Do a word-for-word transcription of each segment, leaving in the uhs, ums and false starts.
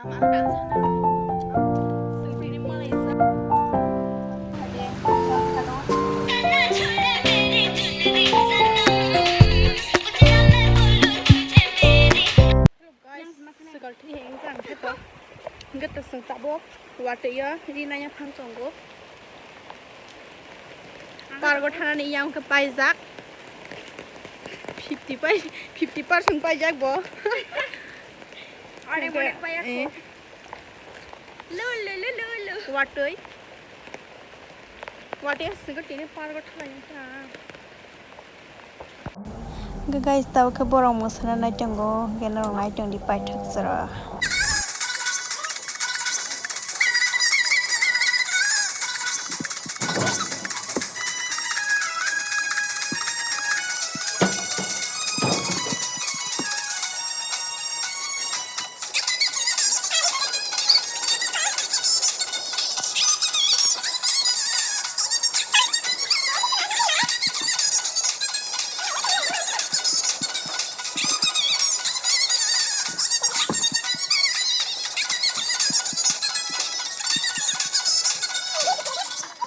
Guys, swkal thwi heng jang khe to. Hwnkhe to chwng tabuk watwi o ri naiya phang tongo. Pargo thanani yang khe paijak. Fifty pai, fifty percent paijak bo. Onek, hwnkhe, onek paijak eh, kho. Lo, lo, lo, lo, lo. Watwi. Watwi aswk tini pargo thanai ta. Hwnkhe guys, tabuk khe borok mwsana nai tongo, hwnkhe norok nai tongdi paithak jora.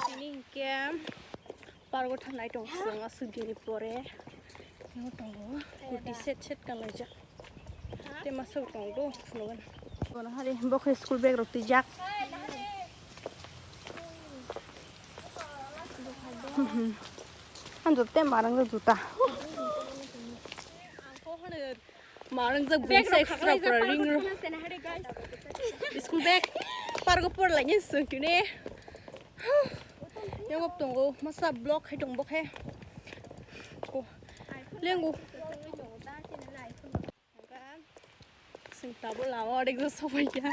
Tini hwnkhe pargo thanai tong chwng aswk dini pore. Tongo kurti set set kanlaijak. Tei masa bo tongo do, phunukgani. Bono hari bo khe school bag rok twijak. Ang joto tei marang juta. Marang jak bag extra pura ring ro. School bag pargo por laini sung tine. Yogop tongo masa block hai tong bo khe. Ko lengo. Chwng tabuk lama o rwgwi sokphaikha.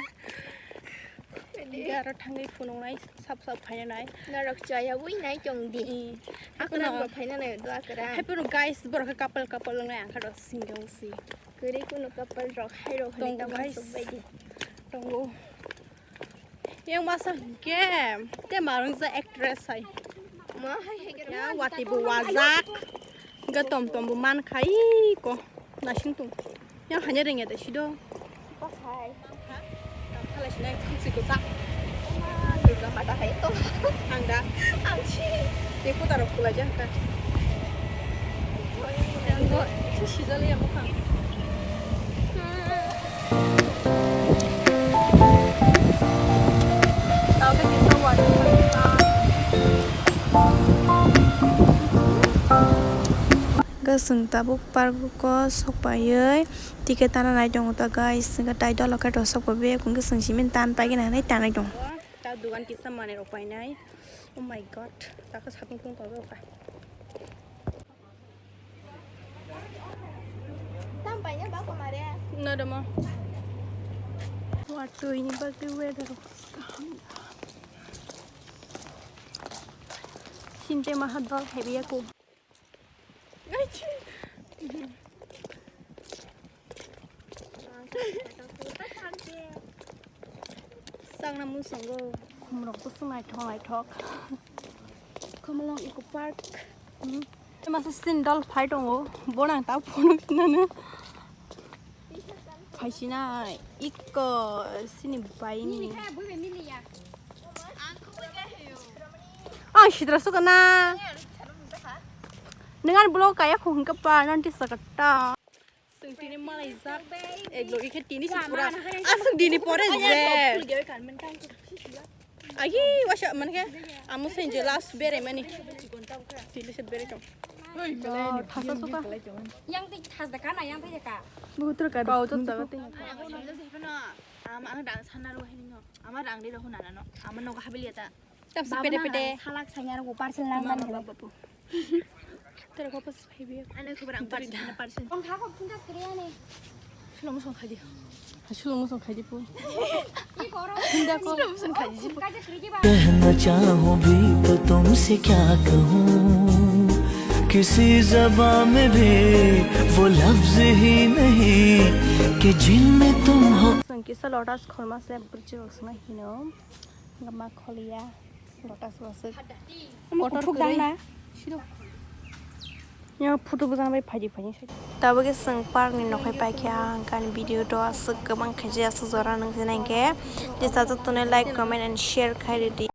Hwnkhe aro thangwi phunuknai sap sap phainanai. Norok chaya ui nai chong di. Ee, hakwrang hakwrang bo phainanai do hakwrang. Haiporo guys, borok khe couple couple wngnai, ang khe rok single si. Kwrwi kunu couple rok hai rok hwnwi tongo tamo guys. Sokbai di. Tongo. Yang masa hwnkhe te marungsa actress hai. Ma hai hai khe ya wati bo wajak. Hwnkhe tom tom bo man khai ko. Nasing tung. Yang hanya rengya da sido. Bakhai. Thalai sinai khumsi ko sa. Durga mata hai to. Ang da. Ang si. Te ko taro khulai jang ka. Yang go si sijali yang bukhang. Hwnkhe chwng tabuk park o sokpaiwi ticket tana nai tongo ta guys, hwnkhe tai dolo khe rw sokpaiwi hwnkhe chwng simi tan paigwna hinwi tanai tongo. Ta dogan kisa manwi rok painai. Oh my god, ta khe satung tung tongo ta. Tam paina ba ko mare. No demo. Watwi ni bagwi weather kaham. Sinte maha dol heavy aku. Sakna muchungo. Khumrok bwswk naithok naithok. Khumulwng Eco Park. Hmm. Masa sindal phai tongo. Bonang ta phunuk sinano. Phai sinai. Eco sini baini. Ang sidra suka na. Dengan blog kaya khung ke pa nanti sakata. Sung tini malai jak. Eh, blog ke tini si pura. Asuk dini pore je. Agi wasa man ke. Amu sen je last bere mani. Tini se bere chong. Thasa suka. Yang ti thas da kana yang ti ka. Buhutra ka. Kau to jaga te. Ama ang dang sana ro hini no. Ama dang de ro huna no. Ama no habili ta. Tap si pede pede. Salak sanya ro parcel nang kan. Tere ko pas phaibi. Ane ko rang parcel, ane parcel. Ong kha ko phunta kre ane. Slow motion khai di. Ha, slow motion khai di po. Hinda ko. Slow motion khai di po. कहना चाहूं भी तो तुमसे क्या कहूं, किसी ज़बां में भी वो लफ्ज़ ही नहीं कि जिनमें तुम हो। Song kisa lotus khorma se bwrwi rok swnai hino. Gama kholiya. Lotus roswk. Kotor kwrwi. Siro. Yang photo bwsang bai phaidi phaidi sai. Tabuk khe chwng park ni nokhai paikha, ang kani video to aswk kwbang khaijak, aswk jora nang sinai khe je sajak tonwi like, comment and share khai rwdi.